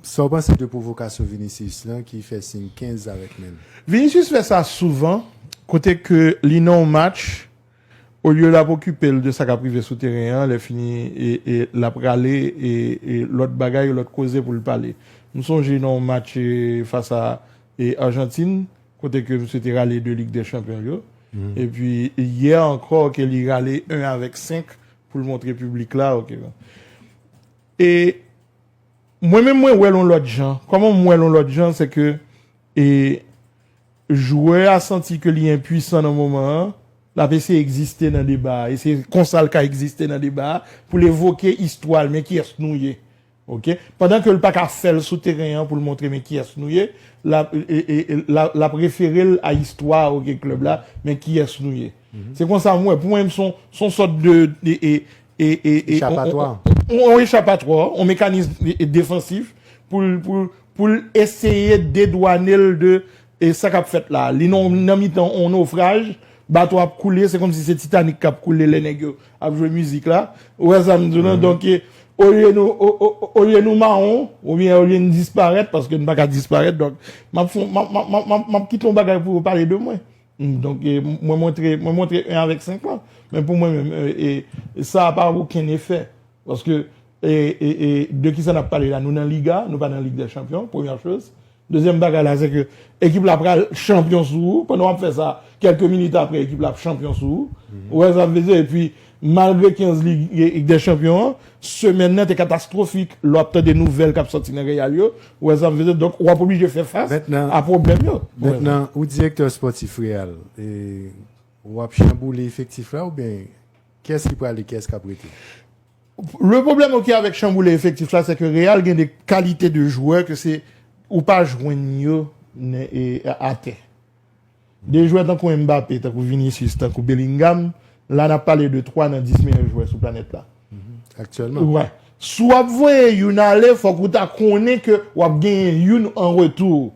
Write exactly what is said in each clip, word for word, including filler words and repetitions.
Sa w panse de pwovokasyon Vinicius lan ki fè siy kenz avèk men l? Vinicius fè sa souvan, kote ke li nan yon match, olye l ap okipe l de sa k ap rive sou teren an, lè fini e, e l ap rale e, e lòt bagay, lòt koze pou l pale. M sonje nan yon match e, fas a e, Ajantin, kote ke misye te rale de Lig dè Chanpyon yo. Epi yè ankò ke li rale en avèk senk pou l montre piblik la. Ok. E mwen menm mwen wè l yon lòt jan. Kòman m wè l yon lòt jan, se ke e jwè a santi ke li enpwisan nan moman an, l ap eseye egziste nan deba a. E se konsa l ka egziste nan deba a, pou l evoke istwa l, men kiyès nou ye. Ok? Pandan ke l pa ka fè l sou teren an pou l montre men kiyès nou ye, l ap, e, e, e, l ap, l ap refere l a istwa, ok, klèb la, men kiyès nou ye. Se konsa m wè. Pou mwen, se yon, se yon sòt de, de e, e, e, e, Echapatwa. On, on, on, on echapatwa, on mekanis e, e, defansif pou l, pou, pou l eseye dedwane l de e, sa k ap fèt la. Li nan, nan mitan on nofraj, bato ap koule, se kòmsi se Titanic k ap koule lè nèg yo ap jwe mizik la. Ou wè sa m di w lan? Donk, e, olye nou, o- o- o- olye nou mawon, oubyen olye n disparèt, paske n pa ka disparèt, donk, m ap fon- m ap- m ap- m ap- m ap- m ap kite yon bagay pou yo pale de mwen. Mm, donk, e, mwen montre, mwen montre en avèk senk lan. Men pou mwen menm, e, e, sa pa okenn efè. Paske, e, e, e, de ki sa n ap pale la? Nou nan Liga, nou pa nan Lig dè Chanpyon, premyè choz. Dezyèm bagay la, se ke ekip la pral chanpyon sou ou. Pandan w ap fè sa, kèlke minit apre, ekip la ap chanpyon sou ou. Ou wè sa m vle di? Epi, malgre kenz Lig, Lig dè Chanpyon an, semèn nan te katastwofik. Lè w ap tande nouvèl k ap sòti nan Real yo, ou wè sa m vle di? Donk, w ap oblije fè fas Mentnan- a pwoblèm yo. Mentnan, ou direktè espòtif Real, e w ap chanboule efektif la oubyen kiyès ki prale, kiyès k ap rete? Le problème, ok, avèk chanboule efektif la, se ke Real gen de kalite de jwè ke se ou pa jwenn yo ne- e, atè. De jwè tankou Mbappé, tankou Vinicius, tankou Bellingham, la n ap pale de twa nan dis meyè jwè sou planèt la. Aktyèlman. Wè. Si w ap voye youn ale, fòk ou ta konnen ke w ap genyen youn an retou.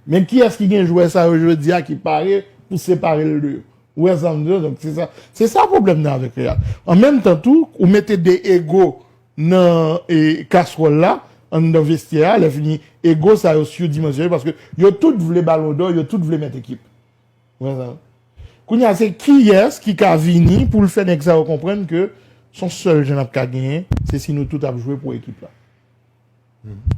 Men kiyès ki gen jwè sa yo jodi a ki pare pou separe l de yo? Ou wè sa m di w? Donk, se sa, se sa pwoblèm nan avèk Real. An menm tan tou, ou mete de ego nan e, kaswòl la, anndan vestyè a, lè fini, ego sa yo sidimansyone, paske yo tout vle Balon dò, yo tout vle mèt ekip. Ou wè sa? Kounye a, se kiyès ki ka vini pou l fè nèg sa yo konprann ke se yon sèl jan n ap ka genyen, se si nou tout ap jwe pou ekip la.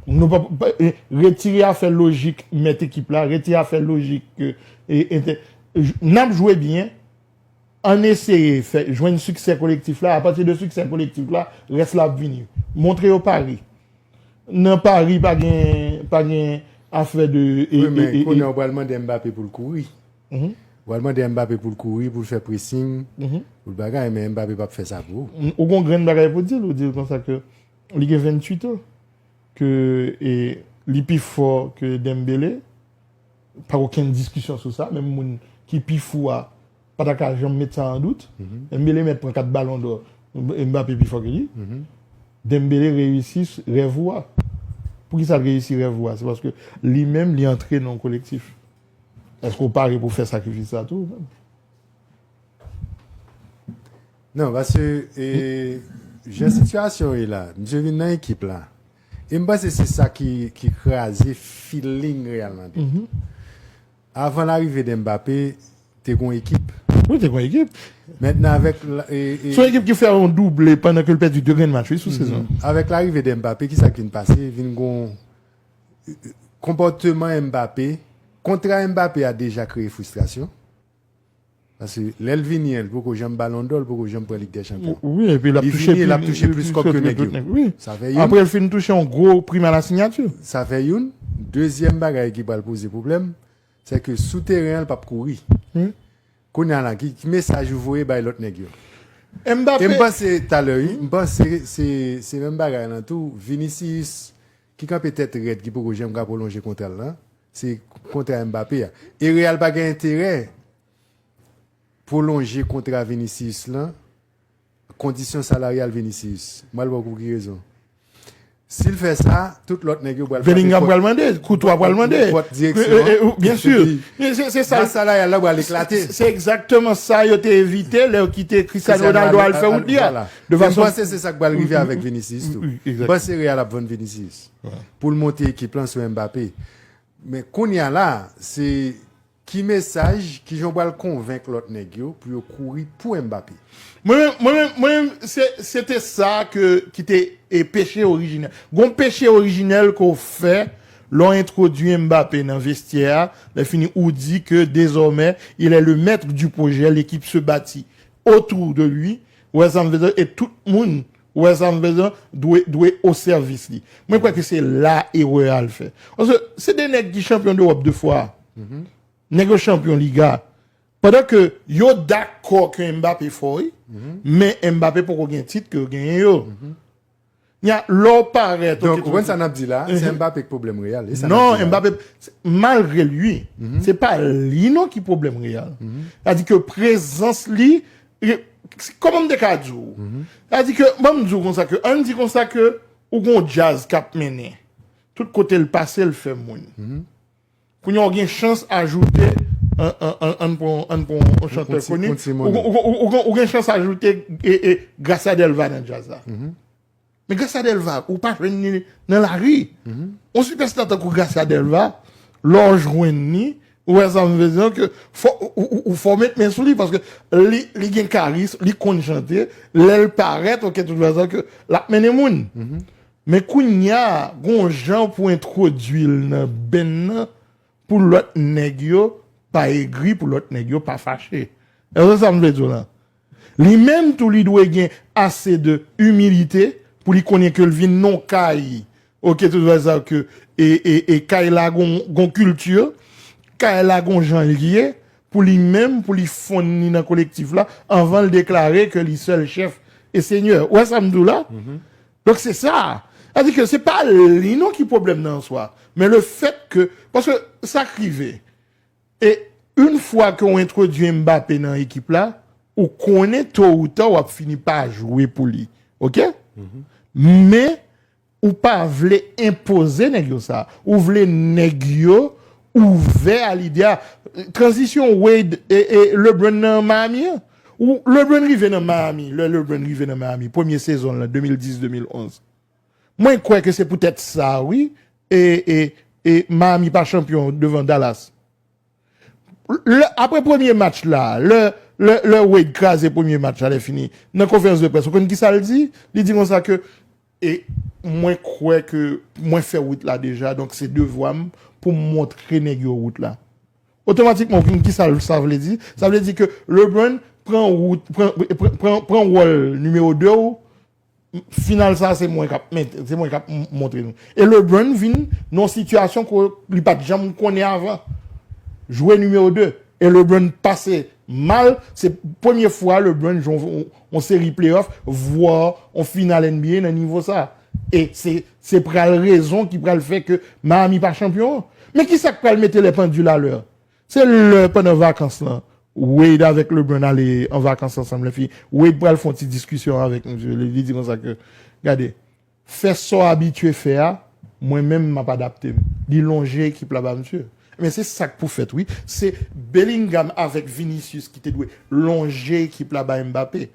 Nou pa, pa- e, retire afè lojik mèt ekip la, retire afè lojik ke e, ente- j- n ap jwe byen, ann eseye fè jwenn siksè kolektif la, apati de siksè kolektif la, rès la ap vini. Montre yo Pari. Nan Pari, pa gen, pa gen afè de e, Wi, men e, e, kounye e, a w pral mande Mbappé pou l kouri. Mhm. W pral mande Mbappé pou l kouri, pou l fè pressing, Mhm. pou l bagay, men Mbappé p ap fè sa pou ou. Ou gon grenn bagay pou di l, ou di l konsa ke li gen venntuit an, ke e, li pi fò ke Dembélé, pa okenn diskisyon sou sa, menm moun ki pi fou a pa ta ka janm met sa an dout. Dembélé mèt pran kat Balon dò, Mbappé pi fò ke li. Dembélé reyisi rèv ou a. Poukisa l reyisi rèv ou a? Se paske li menm, li antre nan yon kolektif. Èske w pare pou fè sakrifis sa tou? Non, paske e, jan sitiyasyon ye la, misye vin nan ekip la. E m panse se sa ki, ki kraze feeling Real Madrid. Avan larive de Mbappé, te gon ekip. Wi, te gon ekip. Mentnan avèk la- e, e, Se yon ekip ki fè yon double pandan ke l pèdi de grenn match, wi, sou sezon. Avèk larive de Mbappé, ki sa k vin pase? Vin gon konpòteman Mbappé. Kontra Mbappé a deja kreye fristrasyon. Paske lè l vini an, li poko janm Balon dò, li poko janm pran Lig dè Chanpyon. Wi, epi l ap Li touche vini, l ap pi- touche plis kòb ke nèg yo. Wi. Sa fè youn. Apre, l fin touche yon gwo prim a la sinyati. Sa fè youn. Dezyèm bagay ki pral poze pwoblèm, se ke sou teren an, l p ap kouri. Wi. Kounye a la, ki, ki mesaj ou voye bay lòt nèg yo? E m Mbappé, panse talè, wi, m panse se, se menm bagay lan tou. Vinicius, ki kanpe tèt rèd, ki poko janm ka pwolonje kontra l lan, se kontra Mbappé a. E Real pa gen enterè pwolonje kontra Vinicius lan, kondisyon salaryal Vinicius. Mwen, al ba w pou ki rezon. Si l fè sa, tout lòt nèg yo pral frape Bellingham pòt. Pral mande, Courtois pral mande. Pòt direksyon. Byen si. Se sa. Massa Laryà la pral eklate. Se egzakteman sa yo te evite lè yo kite Cristiano Ronaldo al fè wout li a. Mwen panse se sa k pral rive avèk Vinicius tou. Mwen panse Real ap vann Vinicius pou l monte ekip lan sou Mbappé. Men kounye a la, se ki mesaj, ki jan w pral konvenk lòt nèg yo pou yo kouri pou Mbappé? Mwen menm, mwen menm, mwen menm, se, se te sa ke, ki te e peche orijinèl. Gon peche orijinèl ke w fè lè w entwodui Mbappé nan vestyè a, lè fini ou di ke désormais il est le maître du projet, l'équipe se bâtit autour de lui, ou wè sa m vle di, e tout moun, ou wè sa m vle di, dwe, dwe o sèvis li. Mwen kwè ke se la erè a l fè. Paske se de nèg ki chanpyon d'Europe de fwa. Nèg yo chanpyon Liga. Pandan ke yo dakò ke Mbappé fò, wi, men Mbappé poko gen tit ke yo genyen yo. Nya, lè w parèt, donk, ou konprann sa n ap di la, se Mbappé ki pwoblèm Real. Non, Mbappé, malgre li, se pa li non ki pwoblèm Real. Sa di ke prezans li, kòman m te ka di w? Sa di ke, ban m di w konsa ke, ann di konsa ke ou gon djaz k ap mennen. Tout kote l pase, l fè moun. Kounye a, w gen chans ajoute, ann pran yon chantè koni, ou gen chans ajoute Gracia Delva nan djaz la. Men Gracia Delva, ou pa jwenn li nan lari. Yon sipèsta tankou Gracia Delva, lè w jwenn li, ou wè sa m vle di, ke fò, ou, ou, ou fò w met men sou li, paske li, li gen karis, li konn chante, lè l parèt, oke, tout fason ke l ap mennen moun. Men kounye a, gon jan pou entwodui l nan benn nan, pou lòt nèg yo pa egri, pou lòt nèg yo pa fache. Èske sa m vle di w la? Li menm tou, li dwe gen ase de imilite pou li konnen ke l vin nan yon kay, oke, tout sa ke, e, e, e kay la gon, gon kilti, kay la gon jan l ye, pou li menm, pou li fonn li nan kolektif la, anvan l deklare ke li sèl chèf e senyè. Ou wè sa m di w la? Donk se sa. Sa di ke se pa li non ki pwoblèm nan an swa. Men le fèt ke, paske sa k rive, e yon fwa ke w entwodui Mbappé nan ekip la, ou konnen to ou ta w ap fini pa jwe pou li. Oke? Men, ou pa vle enpoze nèg yo sa. Ou vle nèg yo ouvè a lide a. Tranzisyon Wade e, e LeBron nan Miami an. Ou, LeBron rive nan Miami, lè LeBron rive nan Miami, premye sezon l lan, de mil dis, de mil onz. Mwen kwè ke se poutèt sa, wi, e, e, e Miami pa chanpyon devan Dallas. Lè, apre premye match la, lè, lè, lè Wade kraze premye match la, lè fini, nan konferans de près, ou konn kisa l di? Li di konsa ke, e mwen kwè ke mwen fè wout la deja, donk se devwa m pou m montre nèg yo wout la. Otomatikman, ou konn kisa l, sa vle di? Sa vle di ke LeBron pran wout, pran, pran, pran, pran wòl nimewo de w, final sa, se mwen k ap met, se mwen k ap m-, montre nou. E LeBron vin nan yon sitiyasyon ke li pa t janm konnen avan. Jwe nimewo de. E LeBron pase mal, se premye fwa LeBron jwe yon, yon seri playoff, vwa yon final N B A nan nivo sa. E se, se pral rezon ki pral fè ke Miami pa chanpyon an. Men kisa k pral mete lè pandil alè? Se lè pandan vakans lan, Wade avèk LeBron ale an vakans ansanm, lè fini, Wade pral fè yon ti diskisyon avèk misye, li, li di konsa ke, gade, fè sa w abitye fè a, mwen menm m ap adapte m. Li lonje ekip la ba misye. Men se sa k pou fèt, wi. Se Bellingham avèk Vinicius ki te dwe lonje ekip la ba Mbappé.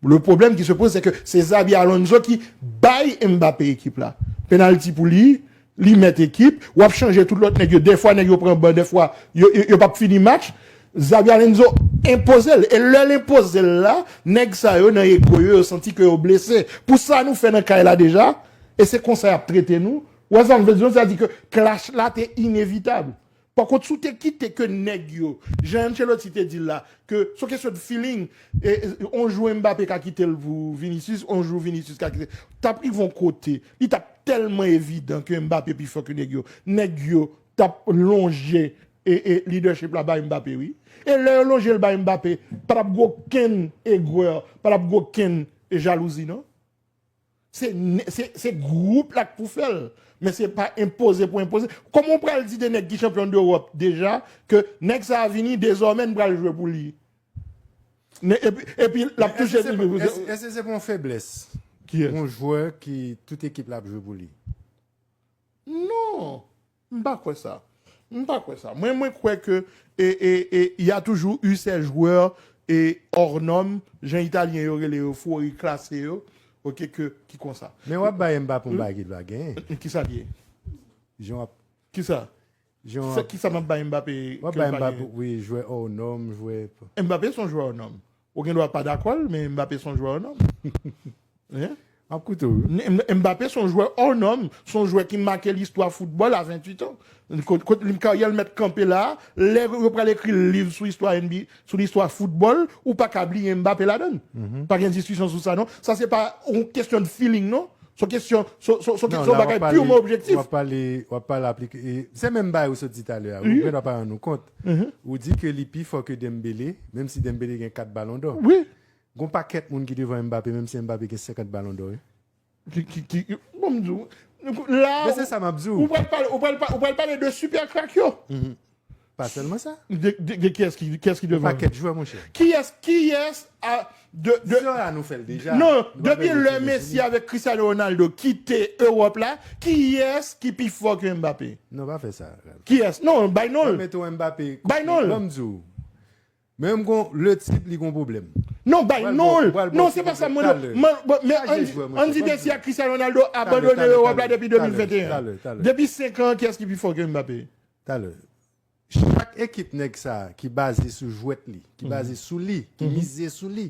Le problème qui se pose, c'est que se Xabi Alonso ki bay Mbappé ekip la. Penalti pou li, li mèt ekip, w ap chanje tout lòt nèg yo. Dèfwa nèg yo pran ban, dèfwa yo, yo, yo p ap fini match. Xabi Alonso enpoze l. E lè l enpoze l la, nèg sa yo nan ego yo, yo santi ke yo blese. Pou sa nou fè nan kay la deja, e se konsa y ap trete nou. Ou wè sa m vle di nou, sa di ke clash la te inevitab. Pa kont, si w te kite ke nèg yo, jan Ancelotti te di l la, ke se yon kesyon de feeling, e, e, on jou Mbappé ka kite l pou Vinicius, on jou Vinicius ka kite l. T ap rive yon kote, li t ap tèlman evidan ke Mbappé pi fò ke nèg yo. Nèg yo t ap lonje, e, e, leadership la bay Mbappé, wi. E lè yo lonje l bay Mbappé, pa t ap gen okenn egwè, pa t ap gen okenn jalouzi, non. Se ne-, se, se gwoup la k pou fè l. Men se pa enpoze pou enpoze. Kòman w pral di de nèg ki chanpyon dewòp deja ke nèg sa a vini, dezòmè n pral jwe pou li? Ne-, epi, epi l ap touche. Èske se pa, èske, èske se pa yon feblès? Kiyès? Yon jwè ki tout ekip la ap jwe pou li. Non, m pa kwè sa. M pa kwè sa. Mwen, mwen kwè ke e, e, e, y a toujours eu ces joueurs e hors norme, jan Italyen yo rele yo, fuori classe yo, ok, ke, ki konsa. Men w ap bay Mbappé yon bagay ki l pa genyen. Kisa l ye? Jan w ap. Kisa? Jan w Se ap. Kisa m ap bay Mbappé W ap ke l bay pa Mbappé, genyen? Wi, jwè hors norme, jwè. Mbappé se yon jwè hors norme. Ou gen dwa pa dakò l, men Mbappé se yon jwè hors norme. Hein? M ap koute w, wi. M- Mbappé se yon jwè hors norme, se yon jwè ki make listwa foutbòl a venntuit an. Kot, kot li karyè l mèt kanpe la, lè yo pral ekri liv sou istwa N B A, sou listwa foutbòl, ou pa ka bliye Mbappé ladan l. Pa gen diskisyon sou sa, non. Sa se pa yon kesyon de feeling, non. Se yon kesyon, se se- se- se Non, yon la, w ap bagay pale, pirman objektif. W ap pale, w ap pale aplike. E, se menm bagay ou sot di talè a. Ou gen dwa pa rann ou kont. Ou di ke li pi fò ke Dembélé, menm si Dembélé gen kat balon dò. Wi. Gon pakèt moun ki devan Mbappé, menm si Mbappé gen senkant balon dò, wi. Ki, ki, ki, bon, m di w, la, Men se sa m ap di w. Ou pral pale, ou pral pa- ou pral pale de super crack yo. Pa sèlman sa. De, de, de kiyès ki, kiyès ki devan? Pakèt jwè, monchè. Kiyès, kiyès a, de, de, Sè a nou fè l deja. Non, Nou pa depi bezwen lè fini Messi fini. Avèk Cristiano Ronaldo kite Ewòp la, kiyès ki pi fò ke Mbappé? Non, pa fè sa, Ralph. Kiyès? Non, bay non. Mwen mete w Mbappé. Bay non. Ban m di w. Menm gon le tip li gon pwoblèm. Non, bay Pral non. bon, pral bon, Non, se pa sa mwen. talè. Mwen- bon, men Chaje Andy, jwè, monchè, Andy ban m Messi di. Ak Cristiano Ronaldo abandone Talè, talè, Ewòp la talè, depi talè, de mil venteyen. Talè, talè. Depi senk an, kiyès ki pi fò ke Mbappé? Talè. Chak ekip nèg sa ki baze sou jwèt li, ki baze sou li, ki mize sou li,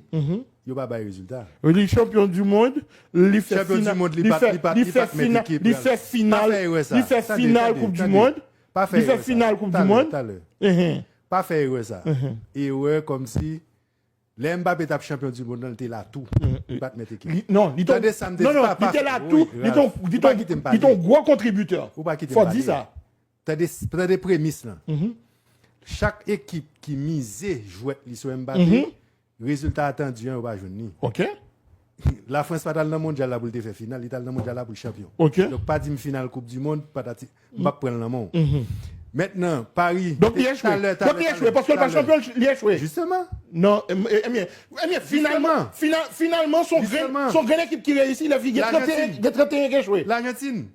yo pa bay rezilta. Li chanpyon du mond, li fè Chanpyon du final, mond, li li pa- fè, li pa- li li fè pa t met final, ekip, li Ralph. fè final, Pa fè erè sa. Li fè Tande, final tande, Koup du tande. Mond. Pa fè Li fè erè sa. final Koup du Talè, Mond. Talè. Ehe. Pa fè erè sa. Mhm. Erè kòmsi lè Mbappé t ap chanpyon du mond nan, li te la tou. Li pa t met ekip. Li- Non, li te Tande sa m te non, di, non, papa. Li te la Wi, tou, li te Ralph. Ou pa kite m li te pale. Gwo kontribitè. Ou pa kite m Fò pale. Di sa. Tande, tande premis lan. Chak ekip ki mize jwèt li sou Mbappé, rezilta atandi an, yo pa jwenn li. Ok. Lafrans pa t al nan mondyal la pou l te fè final, li t al nan mondyal la pou l chanpyon. Ok. Donk pa di m final Koup di Mond, patati, m ap pran l nan men w. Mentnan, Paris. Donk li echwe. Talè, Donk li talè, echwe, paske l pa talè. Chanpyon, li echwe. Jisteman. Non, ebyen, ebyen, final, Jisteman. final, finalman, son grenn, Jisteman. Son grenn ekip ki reyisi, lè fi gen Lajantin. Tranteyen, gen Tranteyen ki echwe. Lajantin.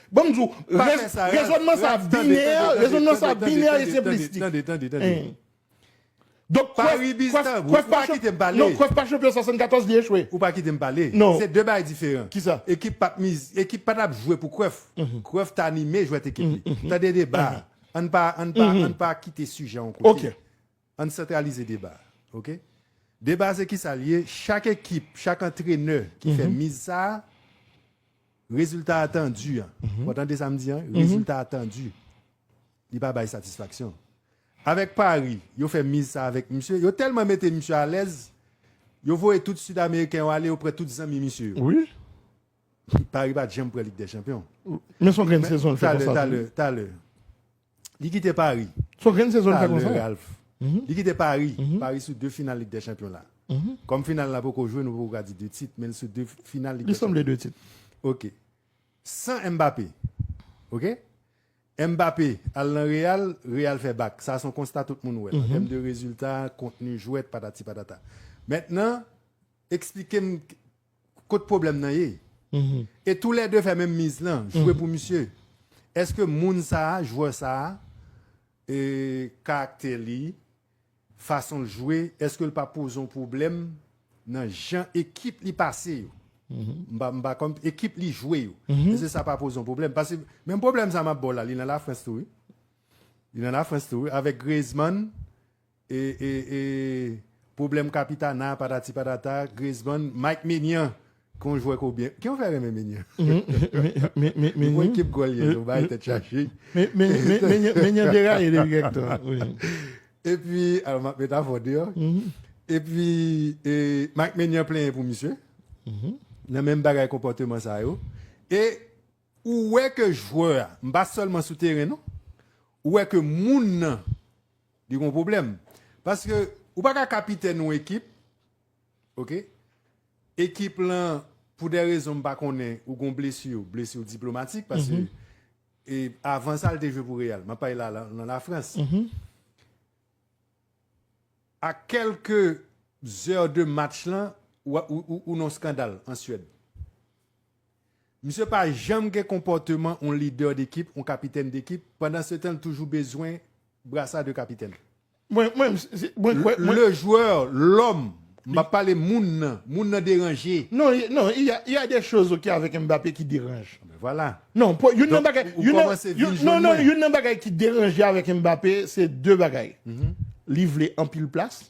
Bon, m di w, Pa fè sa, Ralph. rezònman sa Ralph, tande, binè, tande, tande, rezònman sa tande, binè e tande, senplistik. Tande, tande, tande. Donk, Paris Bistan, ou pa kite m pale. Non, Cruyff pa chanpyon swasannkatòz, li echwe. Ou pa kite m pale. Non. Se de bagay diferan. Kisa? Ekip pa t miz, ekip pa t ap jwe pou Cruyff. Cruyff t anime jwèt ekip li. Tande deba. Ann pa, ann pa, ann pa kite sijè yon kote. Ok. Ann santralize deba. Ok? Deba se kisa l ye? Chak ekip, chak antrenè ki fè miz sa a, rezilta atandi an. Ou tande sa m di an? Rezilta atandi. Li pa bay satisfaksyon. Avèk Paris, yo fè miz sa avèk misye. Yo tèlman mete misye alèz, yo voye tout Sid Ameriken yo ale, yo pran tout zanmi misye yo. Wi. Paris pa t janm pran Lig dè Chanpyon. Men son grenn sezon l fè Talè, konsa. talè, talè. Li kite Paris. Son grenn sezon l fè Talè, konsa. Ralph. Li kite Paris. Paris sou de final Lig dè Chanpyon la. Kòm final la poko jwe, nou poko ka di de tit, men l sou de final Lig Li dè Chanpyon. Sanble de tit. Ok. San Mbappé. Ok? Mbappé al nan Real, Real fè bak. Sa se yon konsta tout moun wè. An tèm de rezilta, kontni jwèt, patati patata. Mentnan, eksplike m kot pwoblèm nan ye. E toulède fè menm miz lan, jwe pou misye. Èske moun sa a, jwè sa a, e, karaktè li, fason l jwe, èske l pa poze yon pwoblèm nan jan ekip li pase yo? M pa, m pa konn ekip li jwe yo. Èske sa pa poze yon pwoblèm? Paske menm pwoblèm sa m ap ba w la, li nan Lafrans tou, wi. Li nan Lafrans tou, wi. Avèk Griezmann, e, e, e, pwoblèm Capitana, patati patata, Griezmann, Mike Maignan, ki yon jwè ke w byen. Ki yon fè renmen Maignan? Li gon ekip gòl ye, yon bagay tèt chaje. Maignan deraye depi kèk tan. Wi. Epi, alò, m ap met avè w deyò. Epi, e, Mike Maignan plenyen pou misye. Nan menm bagay konpòteman sa yo. E ou wè ke jwè a, m pa sèlman sou teren, non. Ou wè ke moun nan, li gon pwoblèm. Paske ou pa ka kapitèn yon ekip, ok? Ekip lan, pou de rezon m pa konnen, ou gon blesi, blesi diplomatik, paske e avan sa, l te jwe pou Real. M ap pale la, la, nan Lafrans. A kèlke zè de match lan, ou, ou, ou, ou nan skandal an Swèd. Misye pa janm gen konpòteman yon lidè dekip, yon kapitèn dekip. Pandan se tan, l toujou bezwen brasa de kapitèn. Mwen, mwen, mwen kwè. Le joueur, l'homme. M pa pale moun nan. Moun nan deranje. Non, non, il y a, il y a des choses, ok, avec Mbappé qui dérangent. Ben voilà. Non, pou, youn nan bagay, youn nan, non, non, youn nan bagay ki deranje avèk Mbappé, se de bagay. Li vle anpil plas,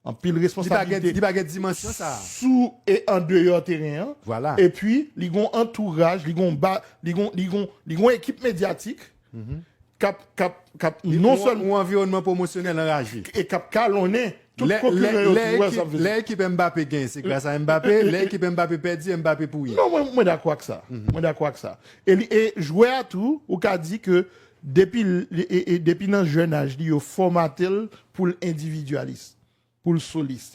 anpil responsabilite. Li pa gen dimansyon sa. Sou e andeyò teren an. Voilà. Epi, li gon antouraj, li gon ba, li gon, li gon, li gon ekip medyatik. K ap, k ap, k ap non sèlman. Yon anviwònman pwomosyonèl anraje. E k ap kalonnen tout konkiran yo ki wè sa vle di. Lè ekip Mbappé genyen, se gras a Mbappé. Lè ekip Mbappé pèdi, Mbappé pou ye. Non, mwen, mwen dakò ak sa. Mwen dakò ak sa. E li, e jwè a tou, ou ka di ke depi, e, e, depi nan jèn aj li, yo fòmate l pou l endividyalis, pou l solis.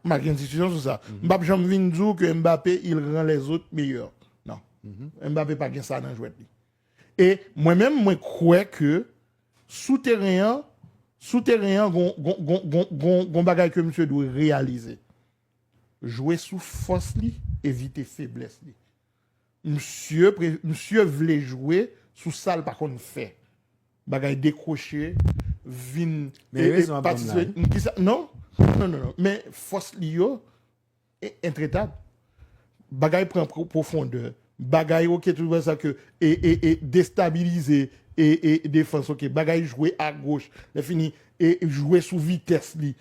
M pa gen diskisyon sou sa. M p ap janm vin di w ke Mbappé, il rend les autres meilleurs. Non. Mbappé pa gen sa nan jwèt li. E mwen menm, mwen kwè ke sou teren an, sou teren an, gon, gon, gon, gon, gon, gon bagay ke misye dwe reyalize. Jwe sou fòs li, evite feblès li. Misye, pre- misye vle jwe sou sa l pa konn fè. Bagay dekwoche, vin Men e, e, rezon ap ban m la, patisipe. Kisa, non, non, non, non. Men fòs li yo, e, entretab. Bagay pran pro- pwofondè. Bagay, oke, tout sa ke, e, e, e, destabilize, e, e, defans, oke. Bagay jwe agoch. Lè fini, e, jwe sou vitès li.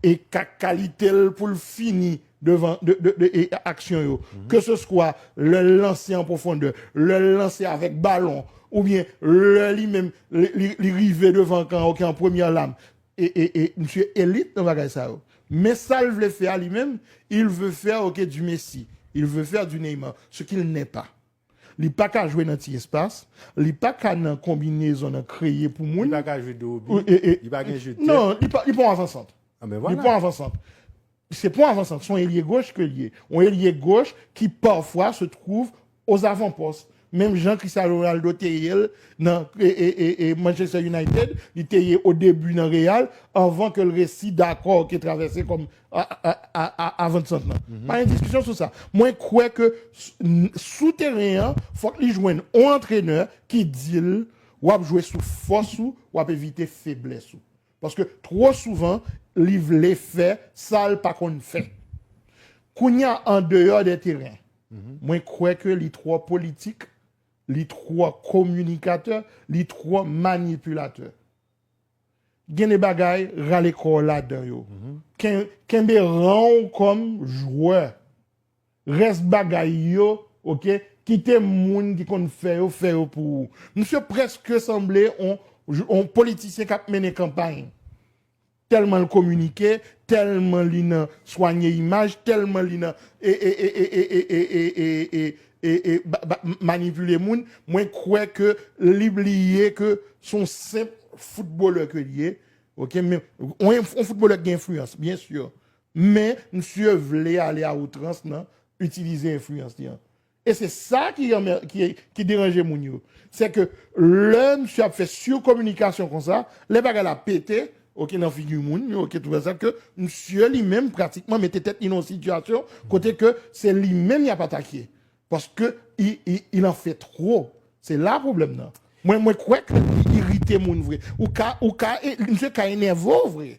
E ka- kalite l pou l fini devan de, de, de, e, aksyon yo. Ke se swa lè l lanse an pwofondè, lè l lanse avèk balon, oubyen lè li menm, li, li, li rive devan kan, oke, an premyè lam. E, e, e, misye elit nan bagay sa yo. Men sa l vle fè a li menm, il veut faire, oke, du Messi. Il veut faire du Neymar, ce qu'il n'est pas. Li pa ka jwe nan ti espas, li pa ka nan konbinezon nan kreye pou moun. Li pa ka jwe do obi, li pa gen je de tèt. Non, li pa, li pa yon avansant. Ah, ben Li voilà. pa yon avansant. Se pa yon avansant, se yon elye goch ke l ye. Yon elye goch ki pafwa se twouve aux avant-postes. Menm jan Cristiano Ronaldo te ye l nan e, e, e, e Manchester United, li te ye o debi nan Real, anvan ke l resi dakò ke travèse kòm a, a, a, a, avansant lan. Pa gen diskisyon sou sa. Mwen kwè ke s- n- sou teren an, fòk li jwenn yon antrenè ki di l w ap jwe sou fòs ou, w ap evite feblès ou. Paske twò souvan, li vle fè sa l pa konn fè. Kounye a, andeyò de teren, mwen kwè ke li twò politik, li twò kominikatè, li twò manipilatè. Gen de bagay, rale kò w ladan yo. Ken- kenbe ran w kòm jwè. Rès bagay yo, oke, kite moun ki konn fè yo, fè yo pou ou. Misye prèske sanble on, on politisyen k ap mennen kanpay. Tèlman l kominike, tèlman li nan swanye imaj, tèlman li nan e, e, e, e, e, e, e, e, e, e, e, ba- ba- manipile moun, mwen kwè ke li bliye ke se yon senp foutbolè ke li ye. Oke, men yon, yon foutbolè ki gen enfliyans, byen si. Men misye vle ale a outrans nan itilize enfliyans li an. E se sa ki, anmè- ki, ki deranje moun yo. Se ke lè misye ap fè sirkominikasyon konsa, lè bagay la pete, oke, nan figi moun, oke, tout sa, ke misye li menm pratikman mete tèt li nan yon sitiyasyon kote ke se li menm y ap atake. Paske i, i, il en fait trop. Se la pwoblèm nan. Mwen, mwen kwè ke li irite moun vre. Ou ka, ou ka, e, misye ka enève w vre.